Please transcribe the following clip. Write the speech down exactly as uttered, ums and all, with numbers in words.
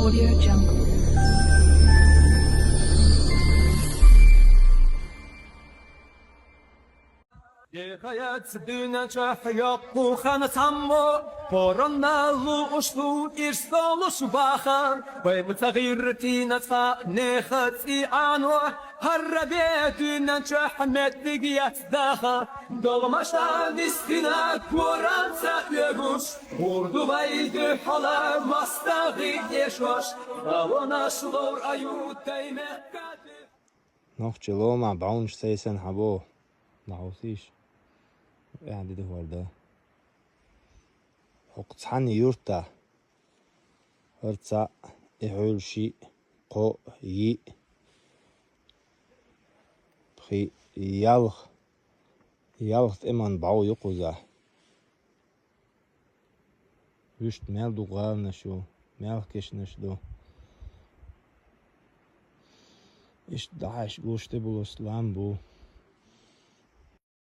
Audio Jungle. Дехаяц дуьнен чохь йоккху хан цхьаммо, порана лууш ду ирс долуш бахар, вай ма ца гӀиртина цкъа нехан цӀий Ӏано, хӀара бен дуьнен чохь меттиг яц даха, долмаша дистина корам ца оьгуш, гӀур ду вай дуьхьала мостагӀий эшош, балонаш ловр аю таймехкати. Нохчи лома бӀаьвнаш сайсан хьан боху, дӀахьовсийша, ахьа дида хӀорда. ХӀокху цхьана юьртахь, хӀара цхьаъ, и хьуьлла шиъ, кхоъ, йиъ, пхиъ, ялх, ялх тӀеман бӀов ю кхузахь. Вуьшта мел ду гӀаланаш ю, мел кешнаш ду. Иштта дахьаш гуш тӀе болуш лам бу.